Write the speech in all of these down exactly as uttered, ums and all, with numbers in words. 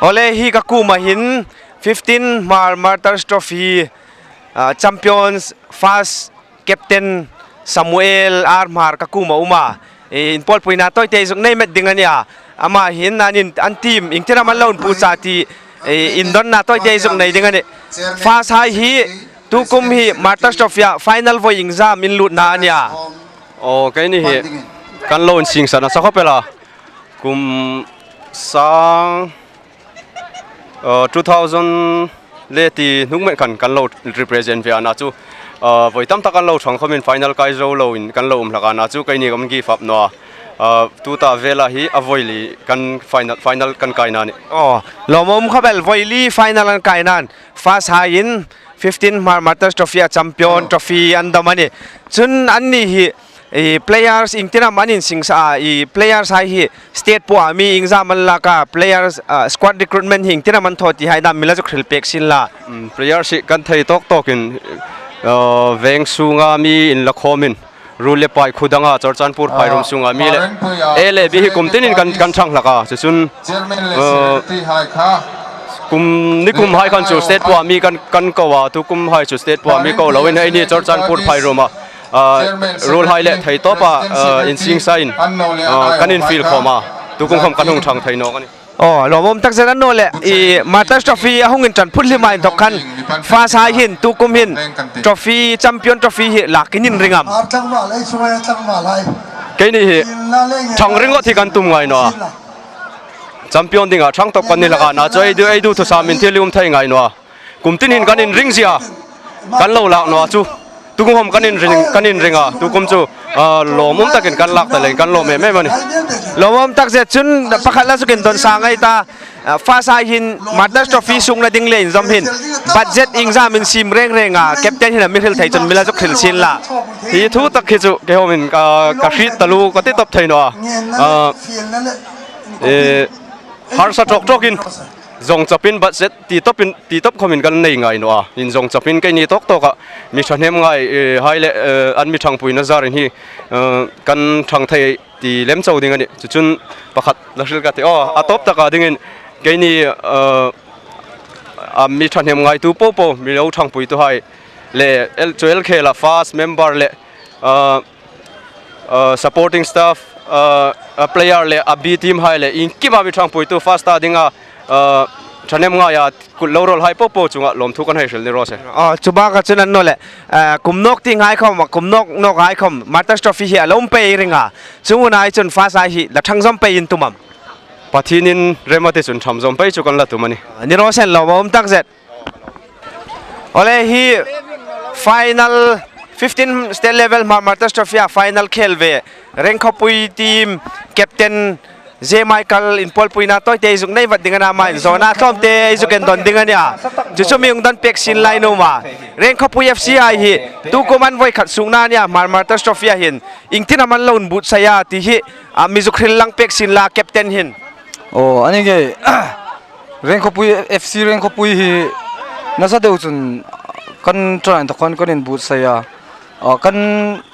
Awle, hi ka kuoma hin fifteen Hmar Martyrs Trophy, ah, champions first captain Samuel R Hmar ka kuoma um a. E, inpawlpuina tawite zuk nei met ding a nih a. Ama hin an in, an team iengtin am an lo inpuhcha ti, e, indonna tawite zuk nei ding a nih. First hai hi tukum hi Martyrs Trophy-a final voi iengzam inlutna a nih a. Aw, keini hi kan lo insingsa nasa khawp el a. Kum sang, uh, two thousand le ti hnung met khan kan lo represent ve a, a nih chu, uh, voi tam tak kan lo ṭhang khawmin final kai zo loin kan lo um hlak a, a nih chu keini kan give up naw a. Uh, tuta vela hi a voi li kan final, final kan kaina a nih. Aw, lawmum khawp el, voi li final an kaina a nih. First haiin fifteen Hmar Martyrs Trophy-a champion trophy an dawm a nih. Chun anni hi, i, players iengtin am an insingsa a, i, players hai hi state pawha mi iengzam an lak a, players, ah, squad recruitment hi iengtin am an thaw ti hai dam mi la zuk hril pek sien la. Mm, players hi kan thei tawk tawkin, uh, veng sunga mi inla khawmin, ruol le pai khu danga Churachandpur phairum sunga mi le A le B hi kum tinin kan, kan ṭhang hlak a. Chu chun, uh, kum, nikum hai khan chu state pawha mi kan, kan ko a, tukum hai chu state pawha mi ko loin, eini Churachandpur phairuma, uh, ruolhai le thei tawpa, uh, insingsain, uh, kan infiel khawm a. Tukum khawm kan hung ṭhang thei nawk a nih. Aw, lawmum tak zet. Annawleh, i, Martyrs Trophy a hung inṭan phut hlima inthok khan first hai hin, tukum hin trophy, champion trophy hi lakin inring am? Keini hi ṭhang ringawt hi kan tum ngai naw a. Champion dinga ṭhang tawp kan ni hlak a, a nih chu ei duthusam in thil um thei ngai naw a. Kum tin hin kan inring zia, kan lo lak naw a chu. Tukum khawm kan inring, kan inring a, tukum chu, ah, lawmum takin kan lak ta leiin kan lawm em em a nih. Lawmum tak zet. Chun pakhat la zuk indon sa ngai ta, ah, first hai hin Martyrs Trophy suokna ding le inzawm hin budget iengzam in siem reng reng a, captain hin a mi hril thei chun mi la zuk hril sien la. Hi thu tak hi chu kei khawmin ka, ka hriet taluo ka ti tawp thei naw a. Ah, eh, harsa tawk tawkin zawng chapin budget ti tawpin, ti tawp khawmin kan nei ngai naw a. Inzawng chapin keini tawk tawka mi ṭhahnem ngai, eh, hai le, eh, an mi ṭhangpuina zarin hi, eh, kan ṭhang thei ti lem chau ding a nih. Chu chun pakhat la hril ka ti. Aw, a tawp taka dingin keini, eh, a mi ṭhahnem ngaitu popo, mi lo ṭhangpuituhai le el, chu el khela first member le, eh, uh, supporting staff, uh, a player le a B team hai le iengkima mi ṭhangpuitu first-a dinga, uh, ṭhahnem ngaia kut lo ruolhai popo chunga lawmthu kan hei hril ni raw se. Aw, chu baka chun annawleh, uh, kum nawk tieng hai khawm, kum nawk nawk hai khawm Martyrs Trophy hi a lo um pei ring a. Chu hun hai chun first hai hi la ṭhang zawm pei in tum am? Pathienin rem a ti chun ṭhang zawm pei chu kan la tum a nih. Ni raw se, lawmum tak zet. Awle, hi final fifteen state level Hmar Martyrs Trophy-a final khel ve Rengkhawpui team captain J Michael inpawlpuina tawite zuk nei vat ding a na, ama inzawna tlawmte zuk indon ding a nih a. Chu chu mi hung don pek sien la in um a. Rengkhawpui F C hai hi tukum an voi khat suokna a nih a, Hmar Martyrs Trophy-a hin iengtin am an lo inbuotsai a ti hi, a, mi zuk hril lang pek sien la captain hin. Aw, a ni ngei. Rengkhawpui, F C Rengkhawpui hi nasa deu chun kan ṭan inthok khan kan inbuotsai a. A, kan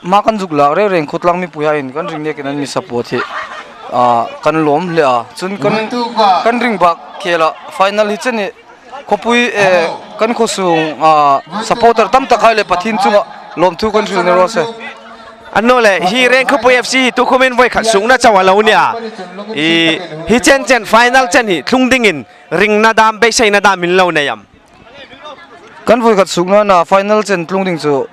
hma kan zuk lak reng reng khawtlang mipuihaiin kan ring nekin an mi support hi, a, kan lawm hle a. Chun kan, kan ring bak khela final hi chen hi khawpui, eh, kan khaw sung, a, supporter tam tak hai le Pathien chunga lawmthu kan hril ni raw se. Annawleh, hi Rengkhawpui F C hi tukhumin voi khat suokna chau a lo nih a. I, hi chen chen, final chen hi tlung dingin ringna dam, beiseina dam in lo nei am? Kan voi khat suokna a, final chen tlung ding chu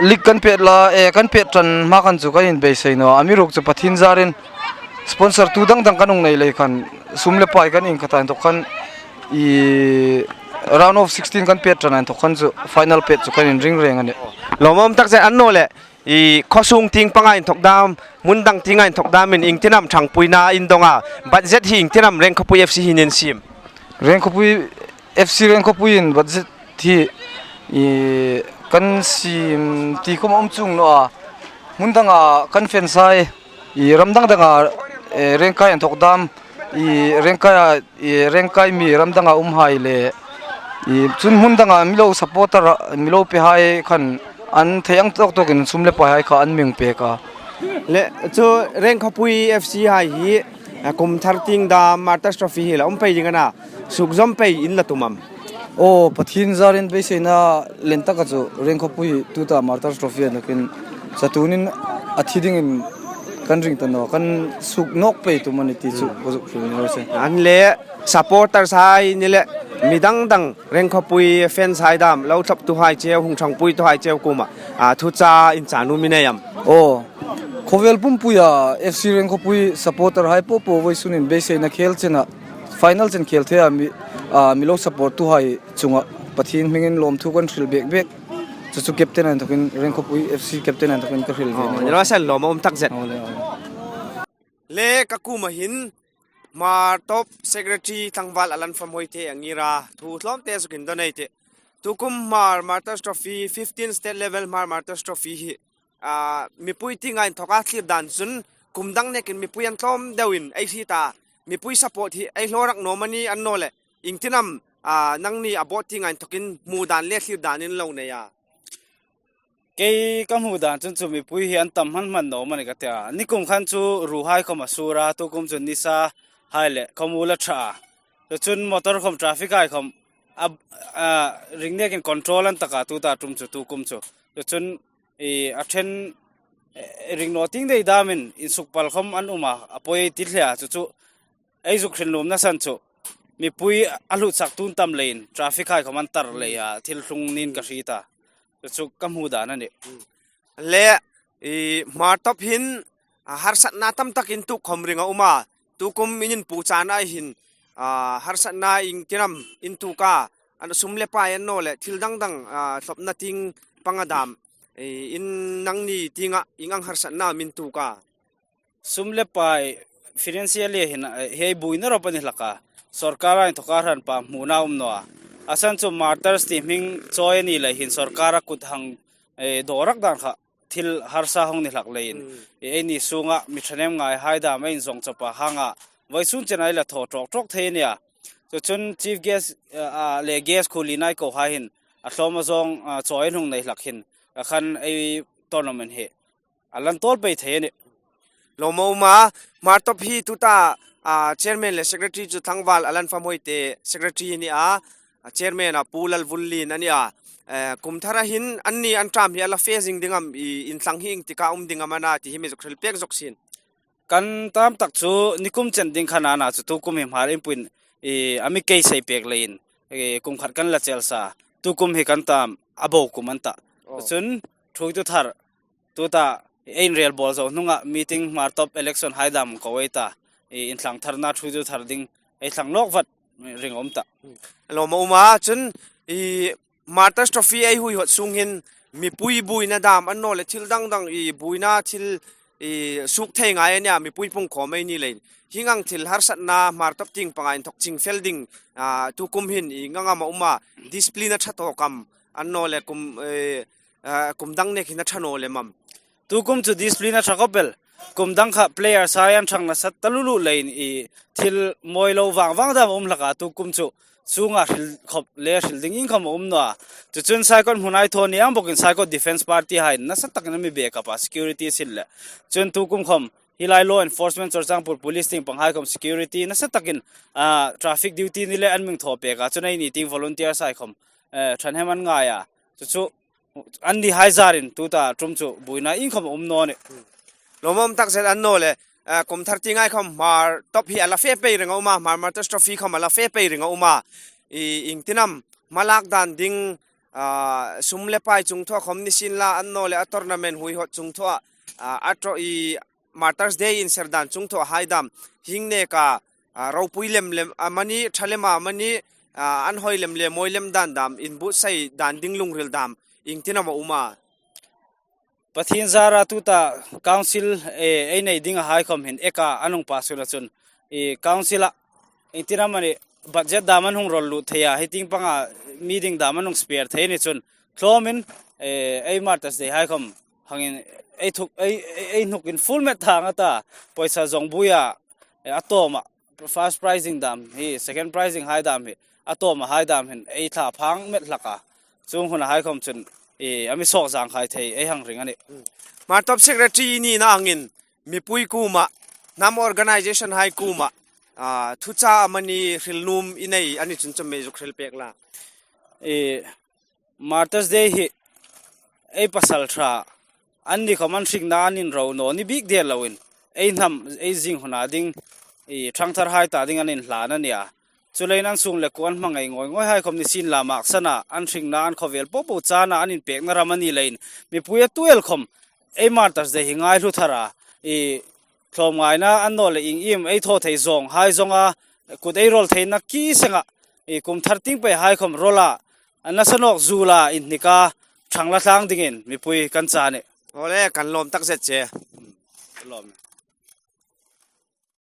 league kan pet la, eh, kan pet ṭan hma khan chu kan inbeisei naw a. Amiruokchu Pathien zarin sponsor tu dang dang kan hung nei lei khan, sum le pai kan inkhata inthok khan, i, round of sixteen kan pet ṭan inthok khan chu final pet chu kan inring reng a nih. Lawmum tak zet. Annawleh, i, khaw sung tieng panga inthok dam, hmun dang tienga inthok damin iengtin am ṭhangpuina in dong a, budget hi iengtin am Rengkhawpui F C hin in siem? Rengkhawpui, F C Rengkhawpui in budget hi, i, kan siem ti khawm a um chuong naw a. Hmun danga kan fence hai, i, ram dang danga, eh, rengkai inthok dam, i, rengkai a, i, rengkai mi ram danga um hai le, i, chun hmun danga mi lo supporter, mi lo pe hai khan an thei ang tawk tawkin sum le pai hai kha an mi pek a. Le, chu Rengkhawpui F C hai hi A kum thar tieng dam Martyrs Trophy hi la um pei ding a na, suk zawm pei in la tum am? Aw, Pathien zarin beiseina lien taka chu Rengkhawpui tuta Martyrs Trophy an nakin chatuonin a thi dingin kan ring ta naw, kan suk nawk pei tum a ni ti chu ka zuk hril ni raw se. An le supporters hai ni le mi dang dang Rengkhawpui fans hai dam lo thlawptuhai cheu, hung ṭhangpuituhai cheu kuoma, a, thucha inchanu mi nei am? Aw, khawvel pumpuia F C Rengkhawpui supporter hai po po voisunin beiseina khel chena final chen khel thei a mi, a, mi lo support tuhai chunga Pathien hmingin lawmthu kan hril bek bek. Chu chu captain a inthokin, Rengkhawpui F C captain a inthokin ka hril ve. Aw, ni raw se, lawm a um tak zet. Aw le, aw le. Le ka kuoma hin Hmartawp Secretary Tlangval Alan Famhoite a ngira, thu tlawmte zuk indon ei tih. Tukum Hmar Martyrs Trophy, fifteen state level Hmar Martyrs Trophy hi, a, mipui tienga inthoka thlir dan chun kum dang nekin mipui an tlawm deuin ei hriet a, mipui support hi ei hlaw rak naw am a ni, an naw le iengtin am, a, nangni a board tienga inthokin hmu dan le thlir dan in lo nei a? Kei ka hmu dan chun chu mipui hi an tam hman hman naw am a ni ka ti a. Nikum khan chu ruhai khawm a sur a, tukum chu nisa hai le khawm a la ṭha a. Chu chun motor khawm, traffic hai khawm a, a, ring nekin control an tak a, tuta ṭum chu, tukum chu. Chu chun i a ṭhen, e, ring naw tieng dei damin insukpal khawm an um a, a poi ti hle a. Chu chu ei zuk hril nuomna san chu mipui a hlutsak tu an tam leiin traffic hai khawm an tar lei a, thil tlung niin ka hriet a. Chu chu ka hmu dan a nih. Le, i, Hmartawp hin, a, harsatna tam takin tuok khawm ring a um a, tukum in inpuochana hin, a, harsatna iengtin am in tuok a, a, sum le pai an naw le thil dang dang, a, tlawmna tieng panga dam, i, in nangni tienga ieng ang harsatna am in tuok a? Sum le pai, financially hin, eh, hi buoina rawp a ni hlak a. Sawrkar inthoka hranpa hmuna um naw a. A san chu Martyrs ti hming chawi a ni lei hin sawrkara kut hang, eh, daw rak dan kha thil harsa hawng ni hlak leiin. Mm. Eh, eini sunga mi ṭhahnem ngaihai dam ei inzawng chawpa hanga vawisun chena ei la thaw tawk tawk thei a nia. Chu chun chief guest, eh, a, le guest khuolina ei kohai hin a tlawma zawng, a, chawi an hung nei hlak hin, a khan ei tournament hi a lan tawl pei thei a nih. Lawm a um a, Hmartawp hi tuta, a, chairman le secretary chu Tlangval Alan Famhoite secretary a ni a, a, chairman a Pu Lalvunlien a ni a. Eh, kum thara hin anni an term hi a la fe zing ding am, i, inthlang hi iengtika um ding am a na ti hi mi zuk hril pek zawk sien. Kan term tak chu nikum chen ding kha a na, chu tukum hi Hmar Inpuin, i, a mi kei sei pek leiin, i, kum khat kan la chel sa. Tukum hi kan term a bo kum an ta. Oh. Chun thuoitu thar tuta ei inrel bawl zo hnunga meeting, Hmartawp election hai dam ko ei ta, i, inthlang tharna thuoitu thar ding ei thlang nawk vat ring a um ta. Lawm a um a, chun i Martyrs Trophy ei huihawt sung hin mipui buoina dam an naw le thil dang dang, i, buoina thil, i, suok thei ngai a nia, mipui pungkhawm ei ni leiin. Hieng ang thil harsatna Hmartawp tieng panga inthok ching fel ding, a, tukum hin ieng ang am a um a, discipline a ṭha tawk am, an naw le kum, e, a, kum dang nek hin a ṭha naw lem am? Tukum chu discipline a ṭha khawp el. Kum dang kha players hai an ṭhang nasa ta lulu leiin i thil mawi lo vang vang dam a um hlak a, tukum chu sunga hril khawp le hril ding iengkhawm a um naw a. Chu chun Saikot hmunhai thaw ni ang bawkin Saikot Defence Party hai nasa takin a mi back up a, security sin le. Chun tukum khawm hi lai law enforcement, Churachandpur Police tieng panghai khawm security nasa takin, a, traffic duty ni le an mi thaw pek a, chun eini tieng volunteers hai khawm, eh, ṭhahnem an ngai a. Chu chu anni hai zarin tuta ṭum chu buoina iengkhawm a um naw a nih. Lawm a um tak zet, an naw le, eh, kum thar tieng hai khawm Hmartawp hi a la fe pei ring a um a, Hmar Martyrs Trophy khawm a la fe pei ring a um a. I, iengtin am hmalak dan ding, a, sum le pai chung thaw khawm ni sien la, an naw le a tournament huihawt chung thaw a, a, a tro-, i, Martyrs Day inser dan chung thaw hai dam, hieng neka, a, ropui lem lem amanih, ṭha lema amanih, a, an hawi lem le mawi lem dan dam, inbuotsai dan ding lungril dam iengtin am a um a? Pathien zara tuta council, e, ei nei ding a hai khawm hin eka an hung pass hun a chun, i, council-a iengtin am a ni, budget dam an hung rawl lut thei a, hi tieng panga meeting dam an hung spare thei a ni chun, tlawmin, e, ei Martyrs Day hai khawm hangin ei thuk, ei, ei, ei hnukin full met thang a ta, pawisa zawng buoia, e, a tawma first prizing dam hi, second prizing hai dam hi, a tawma hai dam hin ei thla phang met hlak a. Chuong huna hai khawm chun, e, a mi sawk zang khai thei ei hang ring a nih. Hmartawp secretary i nina angin mipui kuoma hnam organization hai kuoma, ah, thucha amani hril nuom i nei a ni chun chu mi zuk hril pek la. I Martyrs Day hi ei pasalṭha anni khawm an hringna an inro naw ni bik der loin, ei hnam, ei zing huna ding, i ṭhangthar hai ta ding an inhlan a nia. Chuleiin an sung le kuo an hmangai ngawi ngawi hai khawm ni sien la, maksana an hringna an khawvel popo chana an inpekna ram a ni leiin, mipui a tu el khawm ei Martyrs Day hi ngaihlu thar a, i tlawmngaina annawleh ieng iem ei thaw thei zawng hai zawnga, kut ei rawl theina ki senga, i kum thar tieng pei hai khawm rawla, a nasa nawk zuola inhnika ṭhang la tlang dingin mipui kan cha a nih. Awle, kan lawm tak zet che. Lawm.